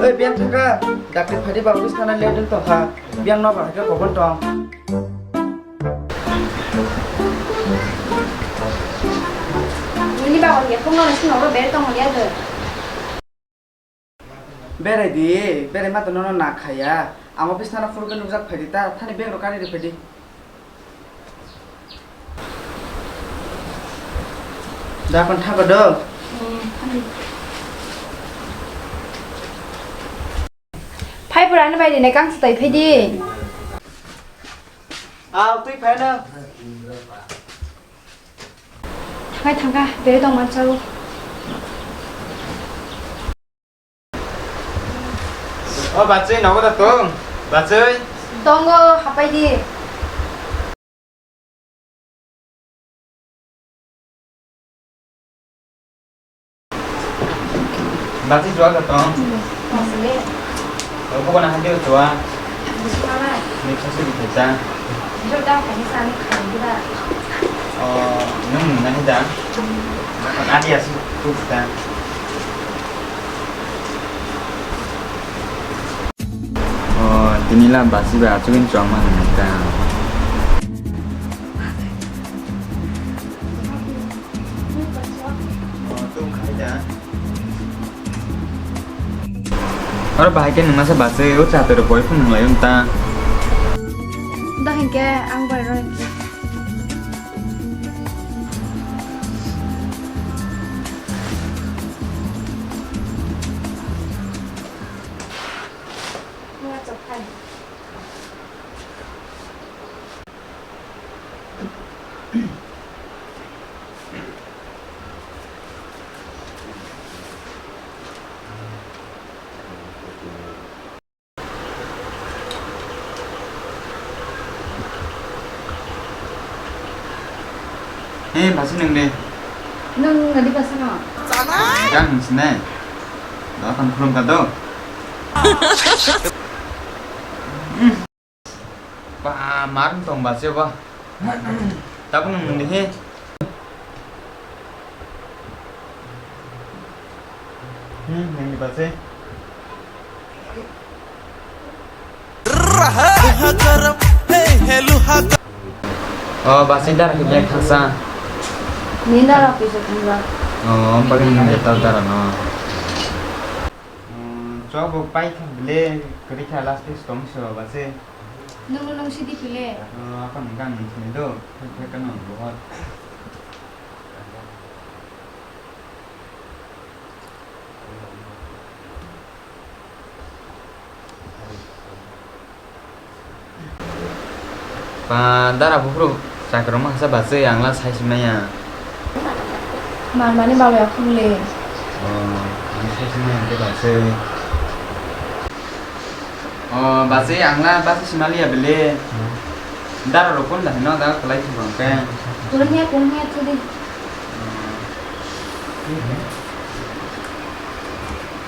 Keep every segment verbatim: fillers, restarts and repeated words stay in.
Biyang thangkha, dakti phaidi ba office thana late wng tongkha. Biyang no bahai khe kobon tong. Nini bagon ya phone no sino ro ber tong ya de. Berai di, berai ma to nono na khaya. Ang office thana phuru khe nukjak phaidi ta, thani bag rok kari ri phaidi. Da kon thago do. Phai pura ni bai de ne kang sai phaidi. Aw twi phai na. Thangai thangkha, bere tong mansa o. O bachwi, nogo da tong? Bachwi? Tongo, hapai di. Bachwi chuwa ka tong? Tong sile. O buko na hadi chuwa? Buko na. Ni khasi di khaita. Jor da khaini sani khaini da. O, nung nung na hida? Adi asi tu kita. O, tini la basi ba achugin chuang ma nang ta. O, tum khaida. Oro bahai khe nungna se bachwi o chatero boy phone nunglai ta. Da hinkhe ang bai roi. He, basi nung de. Nung nadi basa no? Gan sine. Dokan khulum ka do. Ba, mar tong ba se ba. Tabung nung de he. Hmm, nung de ba se. O, basi dara ke black thangsa. Ni dara pisa thangsa. O, bagwi nung de tal dara no. Hmm, chok bo pai kha ble, kri kha last piece tong so basi. Nung nung si di pile. O, apa nung kan nung sini do, kri kha kan nung bo. Pa dara buphuru chakri rok ma hasa bachwi ang la sai simnai ya. Mar mani balo ya khum le. O, ang sai simnai ya bachwi. O, bachwi ang la bachwi simali ya bele. Dara rok kun da hino da kalai thung rong ke. Kurnia kurnia chudi.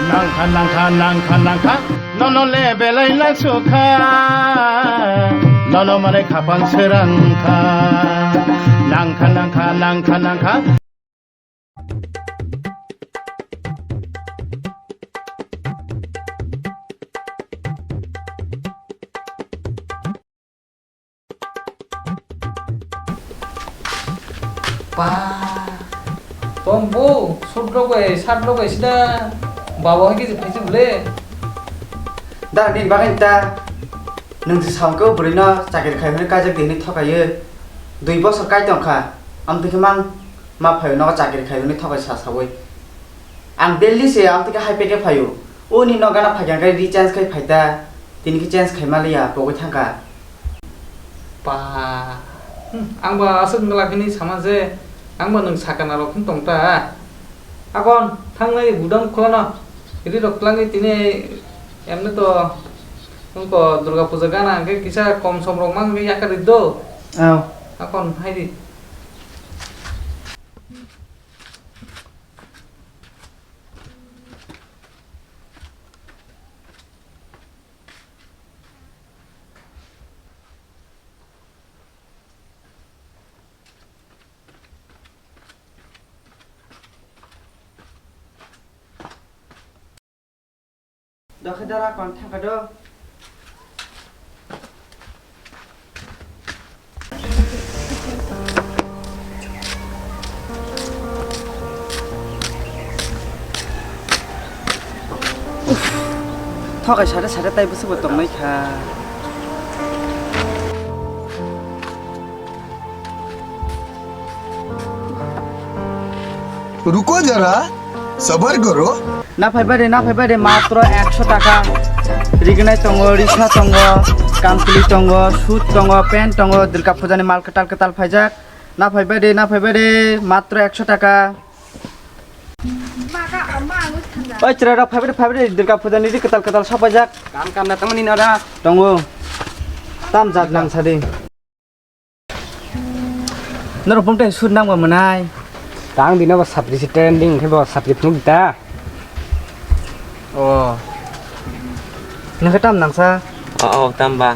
Nangkha, nangkha, nangkha, nangkha, nono le belai langsukha, nono mane khapang srangkha. Nangkha, nangkha, nangkha, nangkha. Pa. Tong bo, sot rok bai, sat rok bai sida. Babo hai khe phaisi bole. Da, nini bagwi ta. Nwng se saung khe o bwrwi no chakri khai hwnwi kaijak di hwnwi thokai o. Dui bosor kai tong kha. Amtwi khe mang ma phai nogo chakri khai hwnwi thokai sa saui. Ang daily se amtwi khe hai pack khe phai o. O ni nogo gana phai khe rechange khai phai ta. Tini khe change khai ma liya, pogwi thangkha. Pa. Hmm, ang ba aswk wngla khe ni sama je, ang ba nwng sakana rok khe tong ta. Akon, thangnai budang khulano. Ri rok twlangwi tini emni to wngko Durga puja gana hwnkhe kisa kom som rok mang wngwi yakari do. Aw. Akon hai di. Dokhe dara kon thangka do. Thokai sare sare tai bwswk bo tongnai kha. रुको जरा, सबर करो। Na phai bai de, na phai bai de, matro ekso taka. Rignai tongo, risa tongo, kamchwlwi tongo, sut tongo, pen tongo, Durga puja ni mal kwtal kwtal phaijak. Na phai bai de, na phai bai de, matro ekso taka. Oi, chwrai rok phai bai de, phai bai de, Durga puja ni ri kwtal kwtal sok phaijak. Kam kam na tamo ni nara. Tongo. Tam jat nang sadi. Norok bumtai sut nang ba mwnai. Tang dino ba sapri si trending khe ba sapri phunuk ta. O. Nang khe tam nang sa? O, o, tam ba.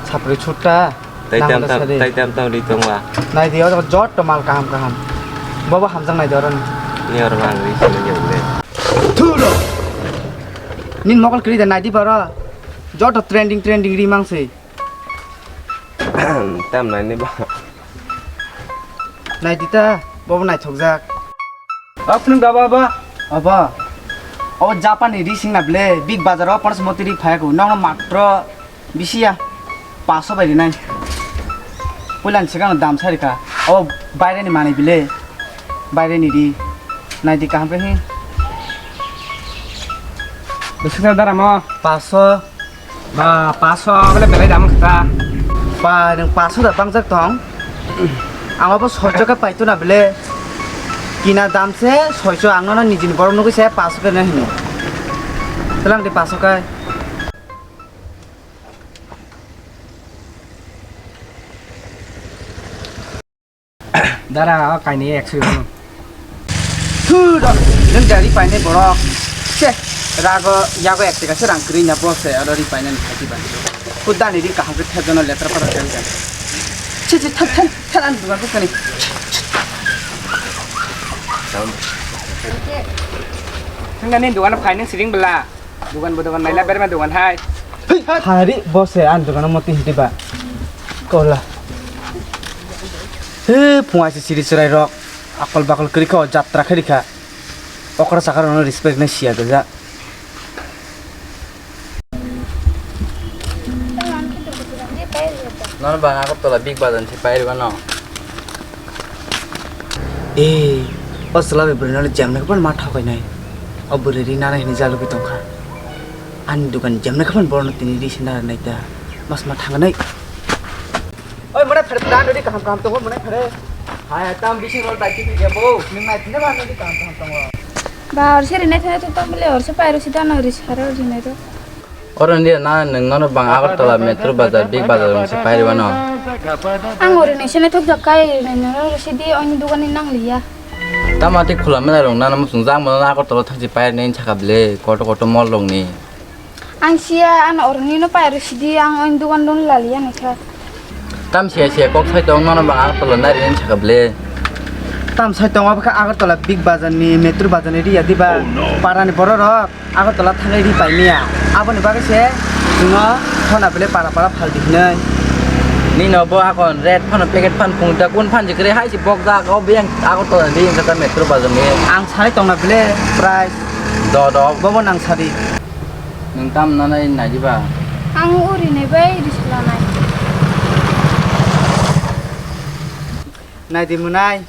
Sapri sut ta. Tai Nang tam da tam, sadi. Tai tam tam ri tong ba. Nai di o jot to mal kaham kaham. Bobo hamjak nai di oron. Ni or bang ri si le. Thuro. Nin mokol kri da nai di baro. Jot to trending trending ri mang sei. Tam nai ni ba. Nai di ta, bobo naithokjak. Apnung da baba. Aba. O Japan ni ri sing na ble, Big Bazar o panas moti ri phaya ko. Nong matro bisi ya. Paso bai ri nai. Pulan segang dam sari ka. O baire ni mani ble. Baire ni ri. Nai di kaham khe hi. Bisi da dara mo. Paso. Ba, paso bole belai dam kha. Ba, nang paso da bangjak tong. Ang obo soicho khe paito na bele. Kina dam se soicho ang no nijini borok nugui se paso khe na hino. Telang di paso kai. Dara, o kainwi ekso hwnwi. Thu da, nang da ri painai borok. Se, rago, yago ek teka se rang kwrwi na bo se, aro ri painani khati ba. Kudani ri kaham khe thajano letra para thajano. Che, che, thar, thar, thar, ani dugan ko kani. Nang ni dugan phai nang siring bela. Dugan bo dugan naila berma dugan hai. Hari bo se an dugan moti hidi ba. Kola. He phungai se siri chwrai rok. Akol bakol kwrwi kha o jatra khe rikha. Okra sakar no respect nai siya gajak. Nono bang Agartala Big Bazar ni se pai rwgano. Ee, o chwla bai bwrwi no jemnai khe ma thokainai. O bwrwi ri nana hinwi jalugwi tongkha. Ani dukan jemnai khe borno tini ri se nana naita. Mas ma thangnai. Oi, mwnai phere phere, ano di kaham kaham tongo, mwnai phere. Hai, tam bising rol dai kiti ya, bo. Nung nai tine ba, ano di kaham kaham tongo. Ba, orse rinai thai to tong bile, orse pairo sida no ri saro rinai to. Oro ni na nung nono bang Agartala Metro Bazar, Big Bazar rong se pai ribano. Ang ori ni sene thok jak kai, rinai no ro sidi, oni dugan ni nang liya. Tamo tei khula mela rong nana muchung jang mano Agartala thangsi pai rwnai saka bile, koto koto mall rong ni. Ang siya, ano oroni no pai rw sidi, ang oin dugan don laliya naikha. Tam siya siya kok sai tong mano bang Agartala nai rwnai saka bile. Tam sai tong abo khe Agartala Big Bazar ni, Metro Bazar ni riya diba? Para ni borok rok Agartala thangai ri pai miya. Aboni bagwi se chwngno thona bile para para phal di hinoi. Nino bo akon red phano packet phan phung ta kun phan jikre hai si bok jak o biyang Agartala ni ri wngkha ta Metro Bazar ni. Ang sai tongna bile price. Do do. Bobo nang sadi. Nwng tam nanai nai diba? Ang uri nai bai risla nai. Nai di mwnai.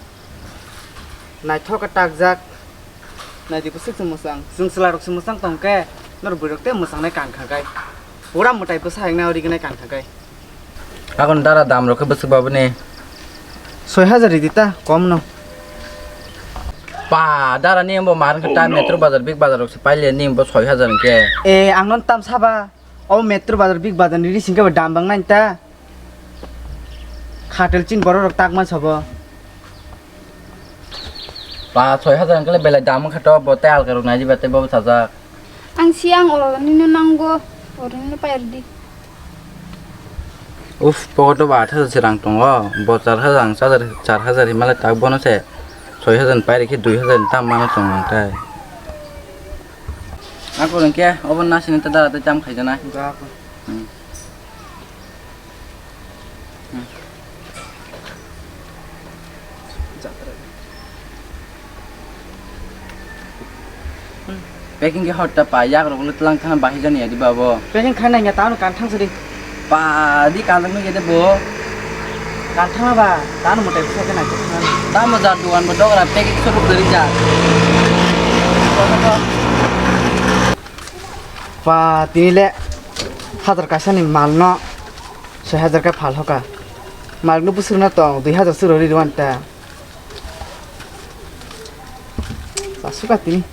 Naithok khe takjak. Nai di bwswk se mwchang. Chwng chwla rok se mwchang tong khe nor bwrwi rok tei mwchang nai kan kha kai. Pura mwtai bwsa hai nai ori nai kan kha kai. Akon dara dam rok khe bwswk ba bini? Soi hajar ridi ta, kom no. Pa, dara ni bo mar khe ta Metro Bazar, Big Bazar rok se paile ni bo soi hajar hwnkhe. E, ang non tam saba. O Metro Bazar, Big Bazar ni rising khe bo dam bang nai ta. Khatel chin borok rok tak man sabo. Pa, soi hajar hwnkhe belai dam wngkha to, bo tei alka rok nai diba tei bo sajak. Ang siya ang oro nino nango, oro nino payar di. Uff, pocket o ba aat hajar se rang tongo, bo char hajar ang char hajar, char hajar hinmale tak bono se soi hajar ni pairikhe dui hajar ni tam mano chwng ang tai. Bo hwnkhe obo nasini ta dara tei tam khaijanai. Ga ko. Hmm. Hmm. Packing khe hor ta pa, yak rok le tlang thana bahai jani ya di ba bo. Packing khai nai ya, tano kan thang sidi. Pa di kan thang ya de bo. Kan thang ba, tano motai bisa khe nai thang. Tamo ja duan bo dogra packing suru dari ja. Pa tini le hajar kaisa ni mal no soi hajar khe phal hoka. Mal no busur na tong dui hajar suru ri wan ta. Chasuka tini.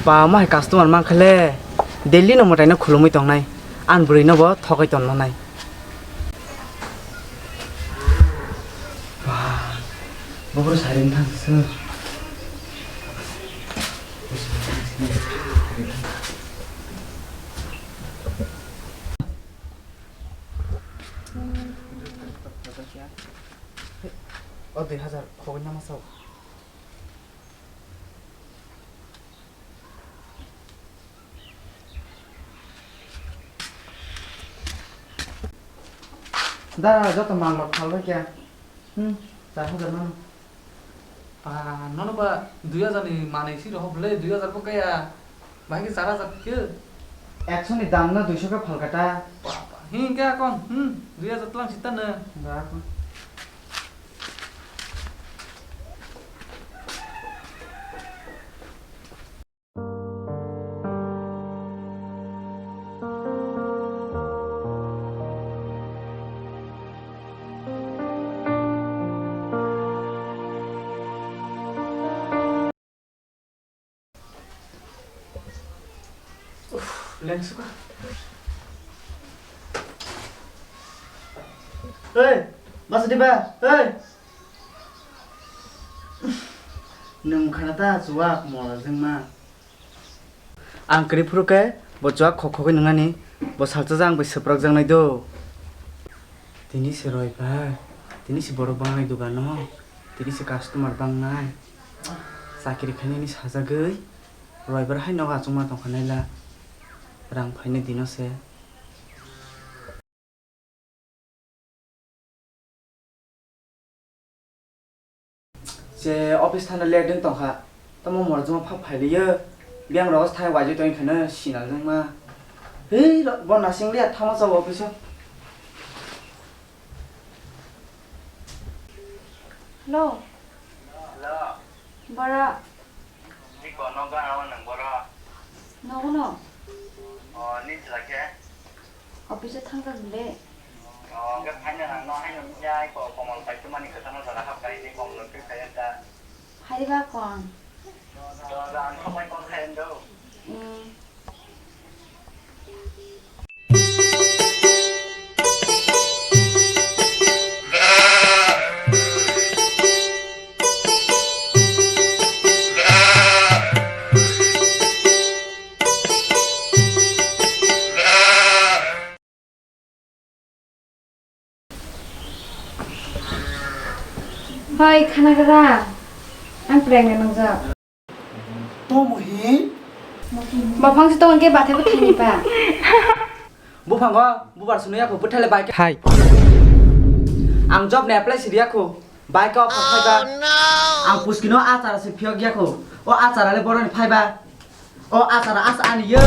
Pa, omo hai customer mankha le, daily no mwtai no khulumui tongnai. Ang bwrwi no bo thogwi tong nai. Pa, bo bwrwi sari wng thang se. O dui hajar khogwi nama sao. Da, joto mal rok phalbai khe. Hmm, char hajar mano. Pa, nono ba dui hajar ni manwi si rohor le, dui hajar bo kaya. Bahai khe char hajar khe. Ekso ni dam no duiso khe phalkha ta. Pa, pa. Hing khe akon, hmm, dui hajar tlang sita no. Da, akon. Uff, lengsuka. Hei, masa diba? Hei. Nung khana ta chuwak mora jengma. Ang kwrwi phuru khe bo chuwak khok khogwi nwngnani, bo salsa jang bai swprak jaknai do. Tini se roi bai, tini se borok bangnai dogano, tini se customer bangnai. Chakri khainani sajagwi, roi bai hai nogo achukma tongkha naila, rang phainai dino se. Je office thana late wng tongkha, tamo morjongma phap phailiyo, biyang rogo thai waijwi tongkha no sinal jongma. Hei, bo nasing liya thama chao office o. Hello. Hello. Bora. Ni kono ga awan nang bora. Nogo no. O, ni chila khe? Office o thangjak bile. O, ga phaina nang no haino ya ko komol pai tu mani kasa no jara hap kai ni komol tu kaya ta. Hari ba kon. Do, do, ang khabai kon khai do. Hmm. Hoi, khana gra. Ang pregnant nangjak. Tomo hi? Bafang si tong ke bathe bwthai ni pa. Buphango bubar sunu yako bwthai le bai. Hai. Ang job ni apply si yako. Bai ka offer phai ba. Ang puskino achara se phiyok yako. O achara le boroni phai ba. O achara as ani yo.